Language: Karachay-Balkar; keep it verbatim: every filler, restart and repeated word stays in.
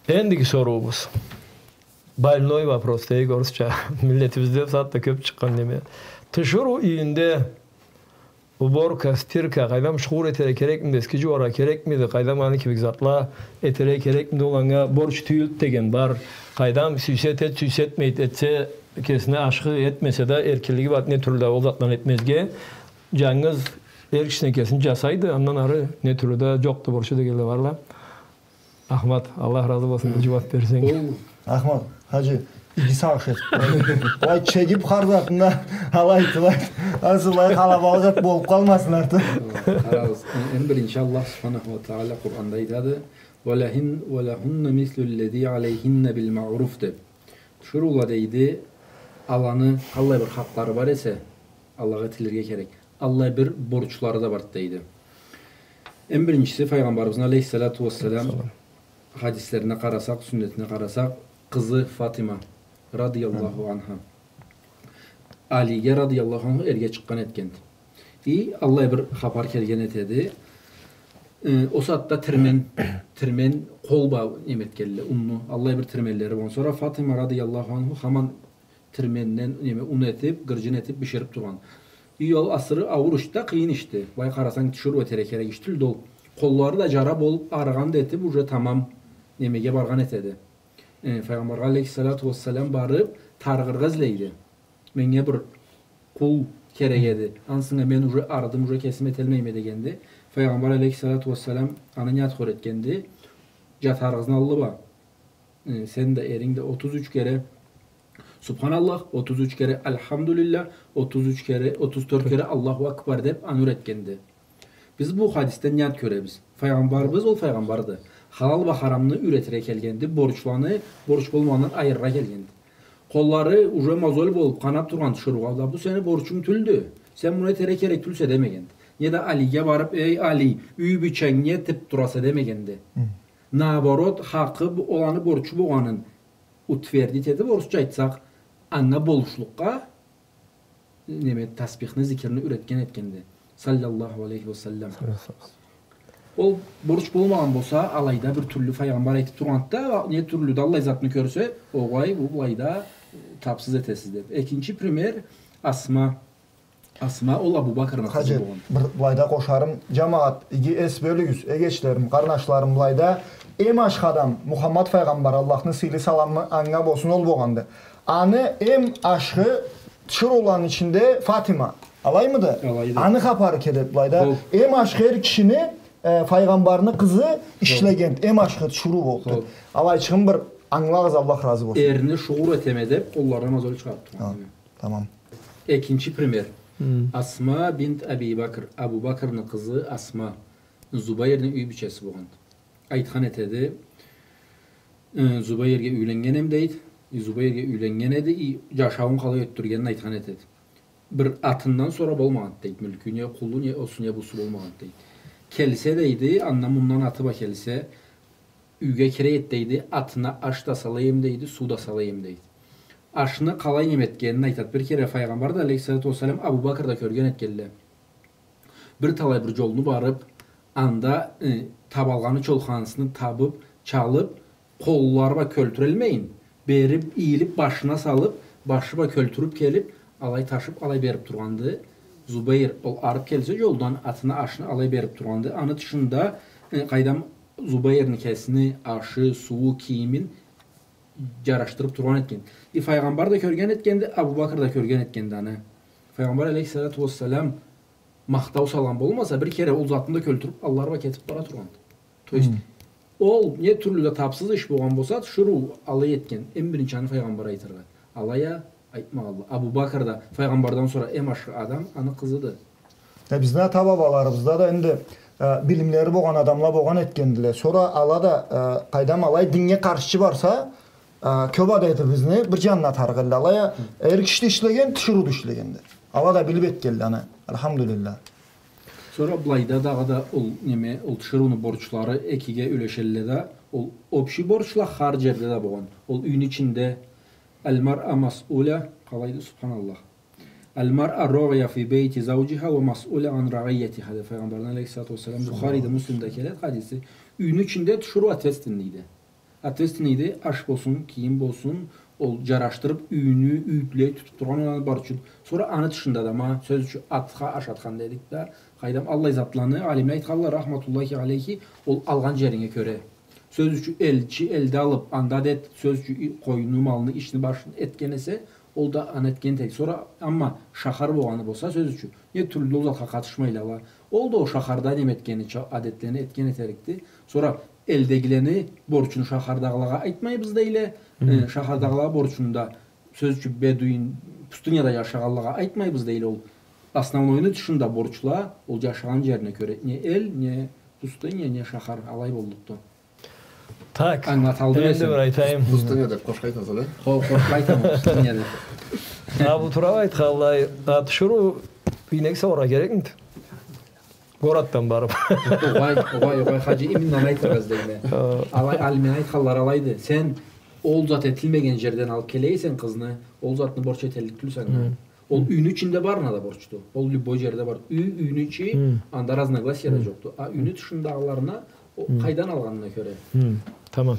Эндиги соруубуз. Больной вопрос дейик орусча. Миллетибизде бусагъатда кёп чыкъгъан неме. Тиширыу юйюнде уборка, стирка, къайдам, шугъур этерге керекмиди, эски джууаргъа керекмиди, къайдам, аны кибик затла этерге керекмиди, ол анга борч тюйюлдю деген бар. Къайдам, сюйсе этед, сюйсе этмейд, этсе, кесине ашхы, этмесе да эркинлиги бар, не тюрлю да ол затланы этмезге. Джангыз эр кишине кесин джасайды, андан ары не тюрлю да джокъду борчу дегенле барла. Ахмат, Аллах разы болсун, джууаб берсенг. Ол Ахмат хаджи, иги сагъыш этиб. Былай чегиб хар затында, алай-былай, азы былай къалабалыкъ этиб болуб къалмасын артыкъ. Къарагъыз, эм биринчи Аллах субханаху уа тагъала Къуранда айтады: «Уа лахин-, уа лахунна мислу ллази алайхинна биль-маъруф», — деб. Тиширыула, дейди, аланы къаллай бир хакълары бар эсе, алагъа этилирге керек. Аллай бир борчлары да барды, дейди. Эм биринчиси, Файгъамбарыбызны алейхиссалату уассалам хадислерине къарасакъ, сюннетине къарасакъ, къызы Фатима радыяллаху анха Алиге радыяллаху анху эрге чыкъгъан этгенди. И аллай бир хапар келген этеди. Э, ол сагъатда тирмен, тирмен къол бла неме этгенле, унну, аллай бир тирменлери болгъан. Сора Фатима радыяллаху анху хаман тирменден, неме, ун этиб, гырджын этиб, бишириб тургъан. И ол асыры ауур ишди да, къыйын ишди. Былай къарасанг, тиширыу этерге керек иш тюлдю ол. Къоллары да джара болуб, арыгъан да этиб, уже тамам немеге баргъан этеди. Э, Файгъамбаргъа алейхиссалату уассалам барыб, тарыгъыргъа излейди. Меннге бир къул керек эди. Ансына мен уже арыдым, уже кесим эталмайма дегенди. Файгъамбар алейхиссалату уассалам аны не зат кёретгенди? Джатарыгъызны аллы бла, э, сен да, эринг да отуз юч кере Субханаллах, отуз юч кере Альхамдулиллях, отуз юч кере, отуз тёрт кере Аллаху Акбар деб, аны юретгенди. Биз бу хадисден не зат кёребиз? Файгъамбарыбыз, ол файгъамбарды. Халал бла харамны юретирге келгенди, борчланы борч болмагъандан айырыргъа келгенди. Къоллары уже мозоль болуб, къанаб тургъан тиширыугъа да, бу сени борчунг тюлдю, сен муну этерге керек тюлсе демегенди. Неда Алиге барыб, эй, Али, юй бийченг не этиб тураса демегенди. Хы. Наоборот, хакъы бу, ол аны борчу болгъанын утвердить этиб, орусча айтсакъ, анга болушлукъгъа, неме, тасбихни, зикирни юретген этгенди. Саллаллаху алейхи ва саллам. Саллаллаху алейхи ва саллам. Ол борч болмагъан болса, алайда бир тюрлю файгъамбар айтыб тургъанды да, не тюрлю да аллай затны кёрсе, огъай, бу былайда, э, тапсыз этесиз деб. Экинчи пример, Асма. Асма, ол Абу Бакрны къызы болгъан. Хаджи, бир былайда къошарым, джамагъат, иги эс бёлюгюз, эгечлерим, къарнашларым, былайда эм ашхы адам, Мухаммад файгъамбар, Аллахны сыйлы саламы анга болсун, ол болгъанды. Аны эм ашхы тиширыуланы ичинде Фатима. Алаймыды? Алайды. Аны хапары келеди былайда. Хо. Эм ашхы эр кишини, э, файгъамбарны къызы ишлегенди, эм ашхы тиширыу болубду. Хо. Алайчыгъын бир ангылагъыз, Аллах разы болсун. Эрни шугъур этеме деб, къолларына мозоль чыгъарыб тургъан. Хо. Тамам. Экинчи пример. Хы. Асма бинт Аби Бакр, Абу Бакрны къызы Асма, Зубайрны юй бийчеси болгъанды. Айтхан этеди, э, Зубайрге юйленнгенем дейди, э, Зубайрге юйленнген эди, и джашауун къалай ётдюргенин айтхан этеди. Бир атындан сора болмагъанды дейди, мюлкю не, къулу не, осу не, бусу болмагъанды дейди. Келсе дейди, андан-мундан аты бла келсе, юйге кире эди дейди, атына аш да сала эдим дейди, суу да сала эдим дейди. Ашны къалай неме этгенин айтады. Бир кере файгъамбар да, алейхиссалату уассалам, Абу Бакр да кёрген этгенле. Бир талай бир джолну барыб, анда, э, табалгъаны чолханысыны табыб, чалыб, къоллары бла кёлтюрелмейин, бериб, ийилиб, башына салыб, башы бла кёлтюрюб келиб, алай ташыб, алай бериб тургъанды. Зубайр, ол арыб келсе джолдан, атына ашны алай бериб тургъанды. Аны тышында, э, къайдам, Зубайрны кесини ашы, сууу, кийимин джарашдырыб тургъан этген. И файгъамбар да кёрген этгенди, Абу Бакр да кёрген этгенди аны. Файгъамбар алейхиссалату уассалам махтау салгъан болмаса, бир кере ол затын да кёлтюрюб, аллары бла кетиб бара тургъанды. То есть, хы, ол не тюрлю да тапсыз иш болгъан болса, тиширыу алай этген, эм биринчи аны файгъамбар айтыргъа. Алай а айтмагъанла. Абу Бакр да файгъамбардан сора эм ашхы адам, аны къызыды. Э, бизни ата-бабаларыбызда да энди, э, билимлери болгъан адамла болгъан этгендиле. Сора ала да, э, къайдам, алай диннге къаршчы барса, э, кёб адетибизни бир джанына атарыкъ эдиле. Алай а эр киши да ишлеген, тиширыу да ишлегенди. Ала да билиб этгенле аны. Альхамдулиллах. Сора былайда дагъыда ол неме, ол тиширыуну борчлары экиге юлешелле да, ол общий борчла хар джерде да болгъан. Ол юйню ичинде аль-маръа масъуля, къалайды, субханаллах. Аль-маръа рагъия фи бейти завджиха ва масъуля ан рагъиятиха, деб Файгъамбардан алейхиссалату уассалам. Бухариде, Муслимде келеди хадиси. Юйню ичинде тиширыу ответственныйди. Ответственныйди, аш болсун, кийим болсун, ол джарашдырыб, юйню юйдюлей тутуб тургъан ол аны борчу. Сора аны тышында да, ма, сёз ючюн, атха ашатхан дедик да, къайдам, аллай затланы, алимле айтханла, рахматуллахи алейхи, ол алгъан джеринге кёре. Сёз ючюн, элчи элде алыб, анда адет, сёз ючюн, и-, къойну, малны, ишни башын этген эсе, ол да аны этген этерик. Сора, амма шахар болгъаны болса, сёз ючюн, не тюрлю да ол затха къатышмайла ала. Ол да ол шахарда неме этгенича, адетлени этген этерикди. Сора элдегилени борчуну шахардагъылагъа айтмайбыз дейле. Э, шахардагъылагъа борчуну да, сёз ючюн, бедуин, пустыняда джашагъанлагъа айтмайбыз дейле. Ол основнойну тышында борчла ол джашагъан джерине кёре. Не эл, не пустыня, не шахар, алай боллукъду. Так. Ангылаталдым. Энди бир айтайым. Пустыня деб къошха айтаса да? Хо, къошха айтама, пустыня деб. А бу тураб айтханлай, а, тиширыу ийнек сауаргъа керекмиди? Городдан барыб. Огъай, огъай, огъай, хаджи, именно аны айтыргъа излейме. Хо. Алай, алимле айтханла алайды. Сен ол зат этилмеген джерден алыб келе эсенг къызны, ол затны борч эталлыкъ тюлсе. Ол юйню ичинде барына да борчду. Ол любой джерде бар. Юй, юйню ичи, анда разногласия да джокъду. А юйню тышындагъыларына, ол къайдан алгъанына кёре. Тамам.